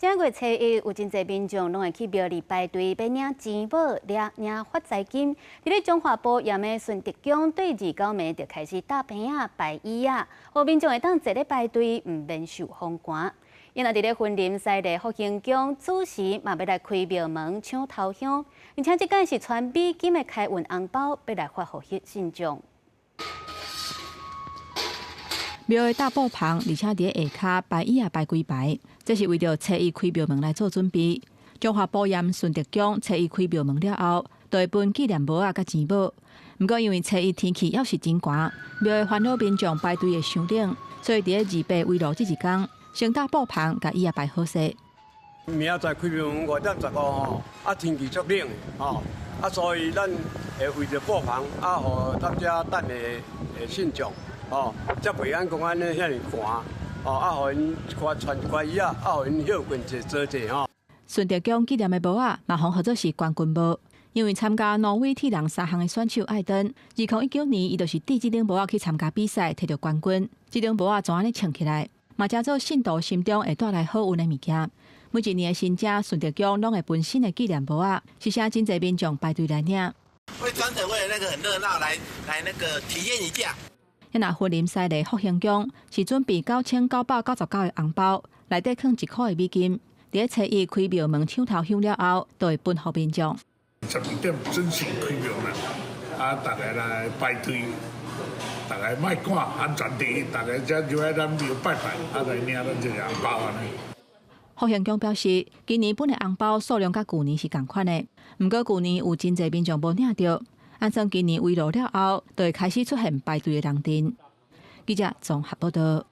正月初一有真濟民眾攏會去廟裡排隊，欲領錢寶、領發財金。佇咧彰化埔鹽的順德宮，對29暝就開始搭棚仔、擺椅仔，予民眾會當坐咧排隊，毋免受風寒。因為佇咧雲林西麗福興宮，子時嘛欲來開廟門搶頭香，而且這擺是傳美金的開運紅包，欲來發予信眾。廟的搭布棚，而且佇下跤擺椅仔擺幾排，這是為著初一開廟門來做準備。彰化埔鹽順德宮初一開廟門了後，就會分紀念帽仔佮錢寶。毋過因為初一天氣猶是真寒，廟會煩惱民眾排隊會傷冷，所以佇咧28圍爐這一工，先搭布棚，共椅仔擺好勢。明仔載開廟門5點15吼，啊天氣足冷吼，啊所以咱會為著布棚啊，予踮遮等的信眾。哦，才袂按講按呢遐爾寒，哦，啊，予𪜶一寡穿一寡衣仔，啊，予𪜶歇睏者坐者吼。順德宮紀念的帽仔嘛，予號做是冠軍帽，因為參加挪威鐵人三項的選手艾登，2019年伊就是戴這頂帽仔去參加比賽，摕著冠軍。這頂帽仔就按呢穿起來，嘛成做信徒心中會帶來好運的物件。每一年的新正順德宮攏會分新的紀念帽仔，是啥真濟民眾排隊來領。會專程為了那個很熱鬧來來那個體驗一下。若雲林西麗福興宮是準備9999個紅包，內底囥1箍的美金。佇咧初一開廟門搶頭香了後，就會分予民眾。 12點準時開廟門，啊，逐家來排隊，逐家莫趕，安全第一，逐家才入來咱廟拜拜，啊，來領咱這個紅包按呢。福興宮表示，今年分的紅包數量佮舊年是仝款的，毋過舊年有真濟民眾無領著。按算今年圍爐了後，就會開始出現排隊的人陣。記者綜合報導。